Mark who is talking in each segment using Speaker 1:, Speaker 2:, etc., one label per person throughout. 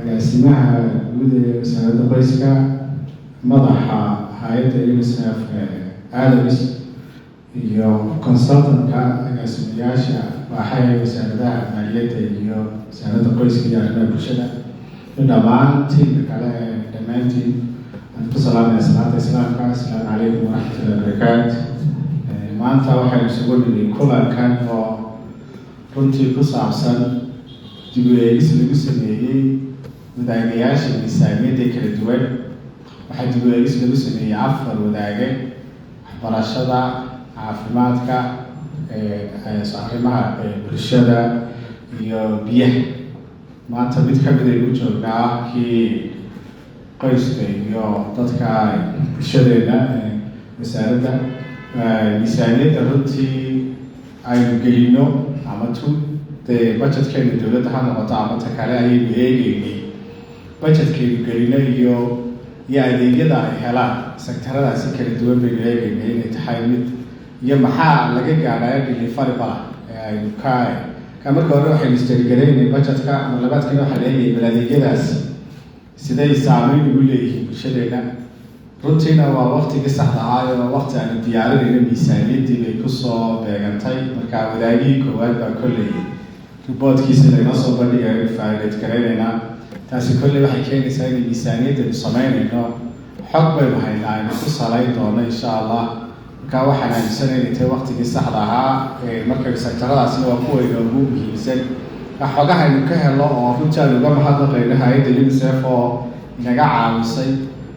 Speaker 1: Agaasimaha guud ee Wasaaradda Qoyska, madaxa hay-adda UNICEF Adams iyo consultantka, agaasimayaasha waaxaha wasaaradaha maaliyadda iyo Wasaaradda Qoyska iyo Arrimaha Bulshada iyo dhammaan tiimka kale ee, dhammaantiin waan ku salaamaya salaanta Islaamka. Asalaamu calaykum waraxmatullahi wabarakaatu. Maanta waxaynu isugu nimi kulankan oo runtii ku saabsan dib u eegis lagu sameeyey wadaagayaasha miisaaniyadda kala duwan. Waxaa dib u eegis lagu sameeyey afar wadaage: waxbarashada, caafimaadka, arrimaha bulshada iyo biyaha. Maanta mid ka mid aynu u joognaa, kii qoyska iyo dadka bulshadeena. Wasaaradda miisaaniyadda runtii aynu gelino ama tu dee budgetkeena dowladda ha noqoto ama ta kale ayaynu eegeynay, budgetkaynu gelino iyo adeegyada ay helaan sectoradaasi kala duwan baynu eegeynay inay tahay mid iyo maxaa laga gaadhaya deliverable ah ee aynu ka. Marka hore waxaynu isjargaraynay budgetka, ama labaadkana waxaa la eegayay bal adeegyadaasi siday saameyn ugu leeyihiin bulshadeena. Runtiina waa waktigii saxda ahaa oo waqti aanu diyaarinayno miisaaniyaddii bay kusoo beegantay. Marka wadaagihii koowaad baa kolley reportkiisa laynoo soo bandhigayo, validate garaynaynaa. Taasi kolley waxay keenaysaa inay miisaaniyaddaynu samaynayno xog baynu haynaa aynu ku salayn doono, insha Allah. Marka waxaan aaminsanay inay tahay waqtigii saxda ahaa. Markaynu sectoradaasina waa kuwa inoogu muhiimsan xogahaynu ka helo, oo runtii aynu uga mahadnaqayno hay-adda UNICEF oo inaga caawisay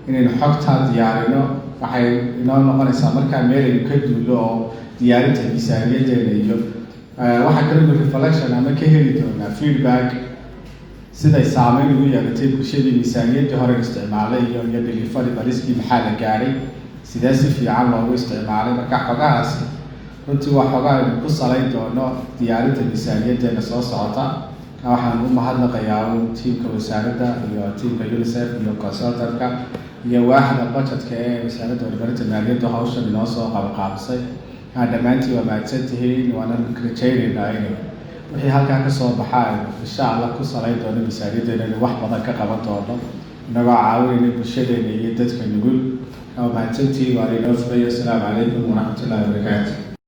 Speaker 1: inaynu xogtaa diyaarino. Waxay inoo noqonaysaa markaa meel aynu ka duulo oo diyaarinta miisaaniyaddeena iyo waxaa kaloo reflection ama ka heli doonaa feedback siday saameyn ugu yeelatay bulshadii miisaaniyaddii hore isticmaalay iyo deliverableski maxaa la gaadhay, sidee si fiican loogu isticmaalay. Marka xogahaasi runtii waa xoga aynu ku salayn doono diyaarinta miisaaniyaddeena soo socota. Waxaan u mahadnaqayaa un tiimka wasaaradda iyo tiimka UNICEF iyo consultantka iyo waaxda budgetka ee Wasaaradda Horumarinta Maaliyadda hawshan inoo soo qabaqaabisay. Dhammaantiin waa mahadsan tihiin, waanan rajaynaynaa inay wixii halkaa ka soo baxa aynu, insha Allah, ku salayn doono miisaaniyaddeena, inaynu wax badan ka qaban doono inagoo caawinayna bulshadeena iyo dadka nugul. Waa mahadsantihiin, waana inoo furay. Asalaamu calaykum waraxmatullahi wabarakaatu.